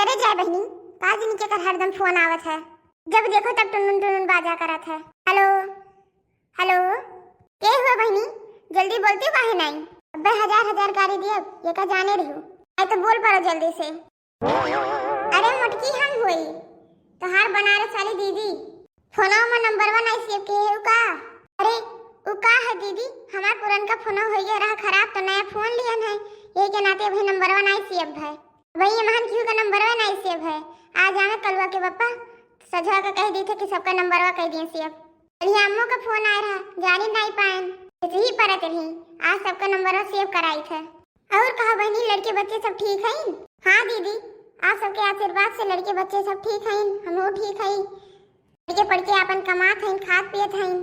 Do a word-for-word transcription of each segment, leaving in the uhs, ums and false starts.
अरे जाए बहिनी, का जानी केकर हरदम फोन आवत है, जब देखो तब टुनटुन टुनटुन बाजा करत है। हेलो, हेलो, के हुआ बहिनी, जल्दी बोलती काहे नहीं? अबे हजार हजार गारी दियब, ये का जाने रही, आई तो बोल पड़ो जल्दी से। अरे मोटकी हम हुई, तोहार बनारस वाली दीदी। फोनवा में नंबरवा नाई सेव के है, उ का? अरे, उ का है दीदी, हमार पुरनका फोनवा हो गया रहा खराब, तो नया फोन लियन है, यही के नाते अभी नंबरवा नाई सेव है। भाई, ये महन केहू का नंबरवा नाई सेव है। आज आवे कलुआ के पप्पा, सजवा के कह दी थे कि सबका नंबरवा कह दिए सेव। अभी अम्मो का फोन आए रहा, जानी नाई पाएन, ऐसे ही परत रही। आज सबका नंबरवा सेव कराई थे। और कहा बहनी, लड़के बच्चे सब ठीक हैं? हाँ दीदी, आप सबके आशीर्वाद से लड़के बच्चे सब ठीक हैं, हमहू ठीक हैं। लड़के पढ़ के आपन कमात हैं, खात पियत हैं।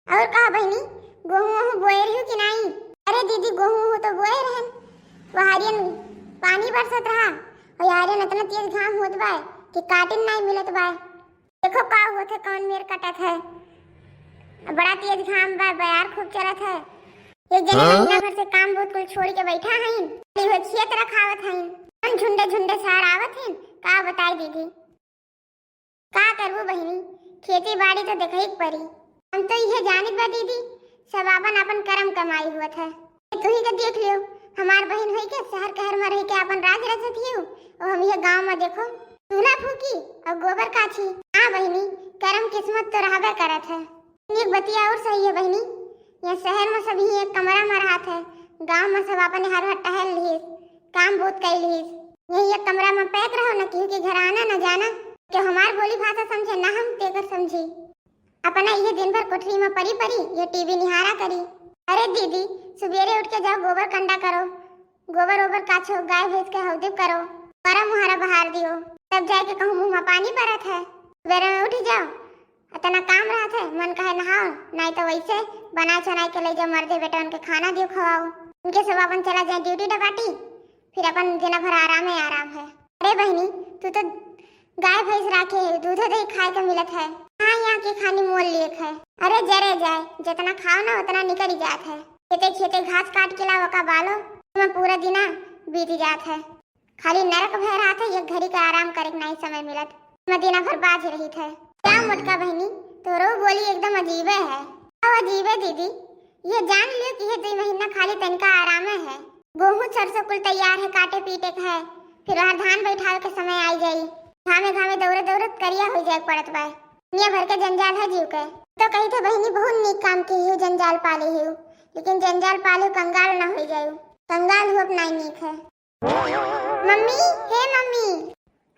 और कहा बहनी, गोहूँ वोहूँ बोए रही कि नहीं? अरे दीदी, गोहूँ वोहूँ तो बोए रहन, वहारियन पानी बरसत रहा, और यारियन इतना तेज घाम होत बा कि काटिन नहीं मिलत बा। देखो का होत है, कौन मेर कटत है। बड़ा तेज घाम बा, बयार खूब चलत है। एक जने हाँ? महीना भर से काम बहुत कुल छोड़ के बैठा हईन, खाली वो खेत रखावत हईन, हम झुंडे झुंडे सार आवत हईन। का बताई दीदी, का करबू बहिनी, खेती बाड़ी तो देखई के पड़ी। हम तो इहे जानित बा दीदी, सब आपन आपन करम कमाई हुवत है। तुही के देख लियो, हमार बहिन होई के शहर कहर में रह के आपन राज रचत हियो, और हम ये गांव में देखो चूल्हा फूकी और गोबर काछी। हाँ बहिनी, करम किस्मत तो रहबे करत है। एक बतिया और सही है बहिनी, ये शहर में सब ही एक कमरा में रहत है, गांव में सब आपन हर हर टहल लिहिस, काम बहुत कर लिहिस। यही एक कमरा में पैक रहो, न केहू के घर आना न जाना, जो हमार बोली भाषा समझे ना हम तेकर समझी। अपना ये दिन भर कोठरी में परी परी ये टीवी निहारा करी। अरे दीदी, सुबेरे उठ के जाओ, गोबर कंडा करो, गोबर ओबर काछो, गाय भैंस के हौदी करो, मरा मुहारा बहार दियो, तब जाए के कहूँ मुँह में पानी परत है। सुबेरे में उठ जाओ, इतना काम रहत है, मन कहे नहाओ, नहीं तो वैसे बना चुनाई के ले जाओ मर्दे बेटवन के खाना दियो खवाओ, उनके सब अपन चला जाए ड्यूटी डबाटी, फिर अपन दिन भर आराम है आराम है। अरे बहिनी, तू तो गाय भैंस राखे है, दूधो दही खाए के मिलत है, हाँ यहाँ के खानी मोल लिए है। अरे जरे जाए, जितना खाओ ना उतना निकल ही जात है, खेते खेते घास काट के लाओ का बालो, तुम्हें पूरा दिना बीत जात है। खाली नरक भय रहत है, एक घड़ी का आराम करे के नाई समय मिलत। मदीना भर बाज रही थे। क्या मोटका बहिनी, तोरो बोली एकदम अजीबे है। अब अजीबे दीदी, ये जान लियो कि ये दुई महीना खाली तनिका आरामे है। गोहूँ सरसों कुल तैयार है, काटे पीटे के है, फिर वहाँ धान बैठावे के समय आई जाई। घामे घामे दौड़त दौड़त करिया हो जाए पड़त बा। दुनिया भर के जंजाल है जीव के। तो कही थे बहिनी, बहुत नीक काम की है, जंजाल पाले है, लेकिन जंजाल पाले कंगाल ना हो जाए, कंगाल हो अपना ही नीक है। मम्मी, हे मम्मी,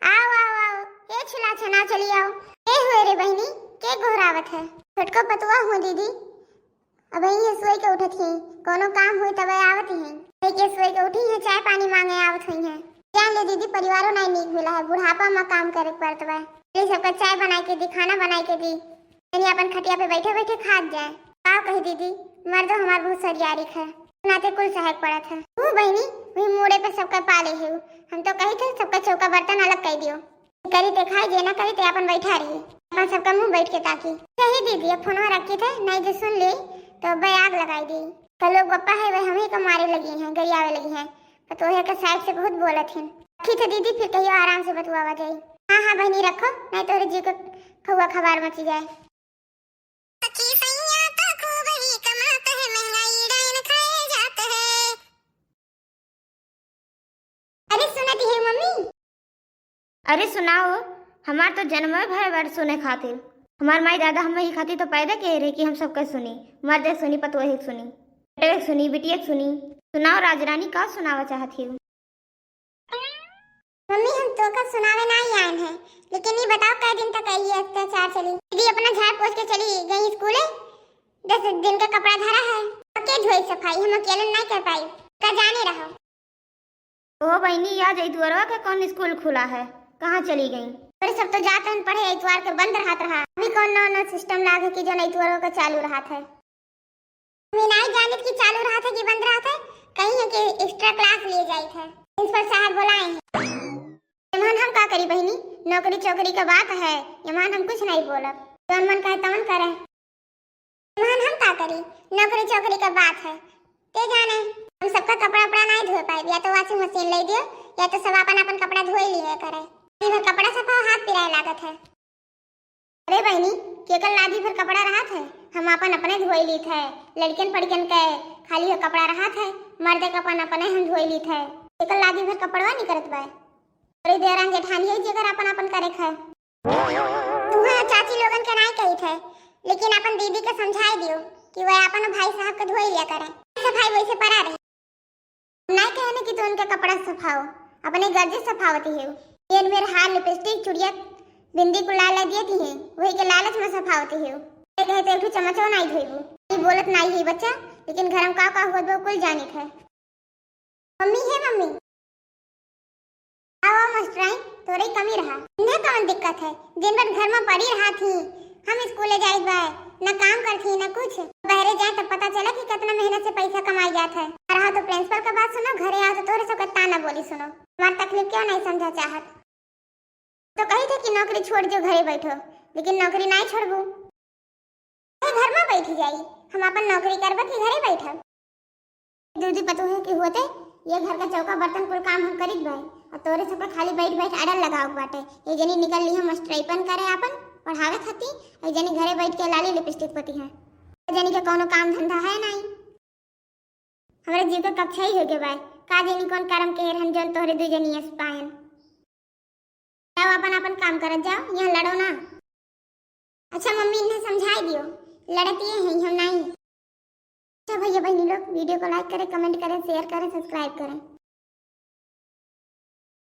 आओ, आओ, आओ, ए छुला छना चली आओ। ए हुए रे बहिनी, के गोहरावत है? छोटको पतुआ हुआ दीदी, अब यही सोई के उठत ही, कोनो काम हुई तबे आवत ही। ए के सोई के उठी है, चाय पानी मांगे आवत हुई है। जान ले दीदी, परिवारों नहीं नीक मिला है, बुढ़ापा में काम करे के पड़त बा। ये सबका चाय बनाई के दी, खाना बनाई के दी। तनी अपन खटिया पे बैठे बैठे खात जाए। का कही दीदी, मर्दो हमार बहुत सरियारिक है, नाते कुल सहक पड़त है। ऊ बहिनी, वही मूड़े पे सबका पाले है ऊ। हम तो कही थे सबका चौका बर्तन अलग कर दियो, करी ते खाई, जे ना करी ते अपन बैठा रही, अपन सबका मुंह बैठ के ताकी। सही दीदी, अब फोनवा रखी थे, नहीं जो सुन ले तो अब्बे आग लगाई दी। कल लोग बप्पा है वह हमें को मारे लगी हैं, गरियावे लगी हैं, तो तोहे के साइड से बहुत बोलत हैं। रखी थे दीदी, फिर कहियो आराम से बतुआवा जाई। हाँ हाँ बहिनी रखो, नहीं तोरे जीव के खौआ खबार मची जाए। सखी सैया तो खूब ही कमात है, महंगाई डाइन खाए जात है। अरे सुनत है मम्मी। अरे सुनाओ, हमार तो जन्म भय बड़ सुने खातिर। हमार माई दादा हम ही खातिर तो पैदा किए रहे कि हम सबके सुनी, मर्दे सुनी, पतोहे सुनी, बेटे सुनी, बिटिया सुनी। सुनाओ राजरानी, का सुनावा चाहत ही? मम्मी, हम तोका सुनावे नाई आएन है, लेकिन ई बताओ, कै दिन तक यही अत्याचार चली? दीदी अपना झाड़ पोछ के चली गई स्कूले, दस दिन का कपड़ा धरा है, के धोई सफाई? हम अकेले नाई कर पाई, का जाने रहो। ओ बहिनी, या जैतुअरवा के कौन स्कूल खुला है, कहाँ चली गई? अरे सब तो जात रहन पढ़े, इतवार के बंद रहत रहा। अभी कौन नौ नौ सिस्टम लाग है कि जो इतवारों का चालू रहत है? हम नाई जानित कि चालू रहत है कि बंद रहत है, कहीं है कि एक्स्ट्रा क्लास लिए जाइत है, प्रिंसिपल साहब बुलाए हैं। एमहन हम का करी बहिनी, नौकरी चौकरी का बात है, एमहन हम कुछ नहीं बोलब, जौन मन कहे तवन करे। एमहन हम का करी, नौकरी चौकरी का बात है, ते जाने। हम सबका कपड़ा उपड़ा नहीं धोए पाए, या तो वॉशिंग मशीन ले दियो, या तो सब आपन आपन कपड़ा धोई लिहे करे। दिन भर कपड़ा सफा, हाथ पिराए लागत है। अरे बहिनी, केकर लादी भर कपड़ा रहत है? हम आपन अपने धोई लीत है, लड़कन पड़कन के खाली हो कपड़ा रहत है, मर्दे के अपन अपने हम धोई लीत है। केकर लादी भर कपड़वा निकरत बा? अरे देवरान जेठानी है जेकर आपन आपन करे है। तुहे चाची लोगन के नाई कहित है, लेकिन अपन दीदी के समझाई दियो कि वह अपन भाई साहब के धोई लिया करें। ऐसे भाई वैसे पड़ा रहे। नाई कहने कि तू उनके कपड़ा सफाओ, अपने गर्जे सफावती है। ये मेरे हार, लिपस्टिक, चुड़िया, बिंदी कुल ला ला दिए थी है, वही के लालच में सफावती है। ये कहे तो एक ठो चम्मचो नाई धोइबू। ये बोलत नाई है बच्चा, लेकिन घर में का का होत बा कुल जानित है। मम्मी, हे मम्मी। आओ, आओ मास्टराइन, तोरे कमी रहा। इन्हें कौन दिक्कत है? दिन भर घर में पड़ी रहा थी। हम स्कूले जाइत बा, न काम करती, न कुछ। बहरे जाए तब पता चला कि कितना मेहनत से पैसा कमाई जात है। रहा तो प्रिंसिपल का बात सुनो, घरे आओ तो तोरे सबके ताना बोली सुनो। हमार तकलीफ क्यों नहीं समझा चाहत? तो कही थे कि नौकरी छोड़ जो, घरे बैठो, लेकिन नौकरी नहीं छोड़बू। ए, घर में बैठी जाई, हम अपन नौकरी करब कि घरे बैठब? दूधी पतोह के होते ये घर का चौका बर्तन कुल काम हम करित बाई, और तोरे सब पर खाली बैठ बैठ अड़ल लगावक बाटे। ये जनी निकल ली हम मास्टरपन करे आपन पढ़ावे खाती, और ये जनी घरे बैठ के लाली लिपस्टिक पोती है। ये जनी के कौनो काम धंधा है नहीं। हमरे जीव के कक्षा ही हो गए बाय। का जानी कौन करम के रहन जौन तोहरे दू जनी यस पायन। जाओ, अपन, अपन काम करत जाओ, यहाँ लड़ो ना। अच्छा मम्मी, इन्हें समझाई दियो, लड़त ये हैं, हम नहीं। अच्छा भैया बहनी लोग, वीडियो को like करें, कमेंट करें, शेयर करें, सब्सक्राइब करें।